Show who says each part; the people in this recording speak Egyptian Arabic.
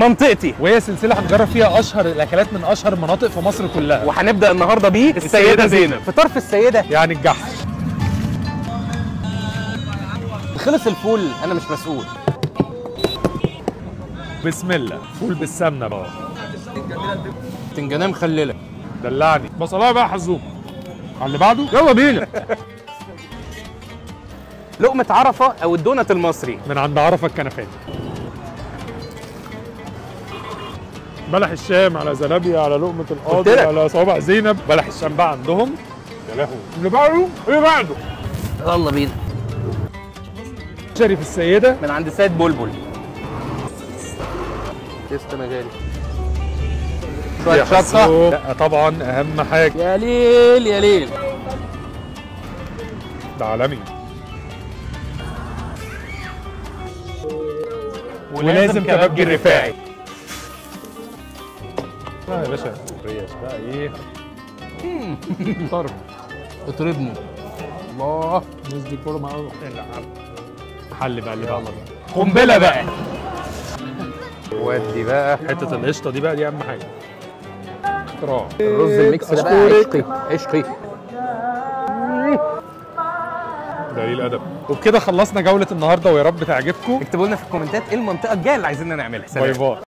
Speaker 1: منطقتي،
Speaker 2: وهي سلسلة هنجرب فيها اشهر الاكلات من اشهر المناطق في مصر كلها.
Speaker 1: وهنبدا النهارده بيه السيدة زينب. في طرف السيدة
Speaker 2: يعني الجحش.
Speaker 1: خلص الفول انا مش مسؤول.
Speaker 2: بسم الله، فول بالسمنه بقى،
Speaker 1: بتنجانيه مخلله،
Speaker 2: دلعني بصلايه بقى حزوم. على اللي بعده
Speaker 1: يلا بينا. لقمة عرفه او الدونت المصري
Speaker 2: من عند عرفه الكنفاني. بلح الشام على زلابيا على لقمة القاضي على صوابع زينب. بلح الشام بقى عندهم يا لهوي. اللي بعده اللي بعده
Speaker 1: يلا بينا.
Speaker 2: شريف السيدة
Speaker 1: من عند سيد بلبل. تسلم يا غالي. شوية شطه.
Speaker 2: لا طبعا اهم حاجة.
Speaker 1: يا ليل يا ليل،
Speaker 2: ده عالمي. ولازم كبابجي الرفاعي. لا يا باشا ريش بقى ايه. طرب
Speaker 1: اطربني. الله،
Speaker 2: الناس دي كورة معاهم. حل بقى اللي بعده،
Speaker 1: قنبلة بقى. ودي بقى
Speaker 2: حتة القشطه دي بقى، دي اهم حاجة. اختراع
Speaker 1: الرز ال mix ده بقى، عشقي عشقي،
Speaker 2: دليل ادب. وبكده خلصنا جولة النهارده، ويا رب تعجبكم.
Speaker 1: اكتبوا لنا في الكومنتات ايه المنطقة الجاية اللي عايزيننا نعملها.
Speaker 2: bye bye.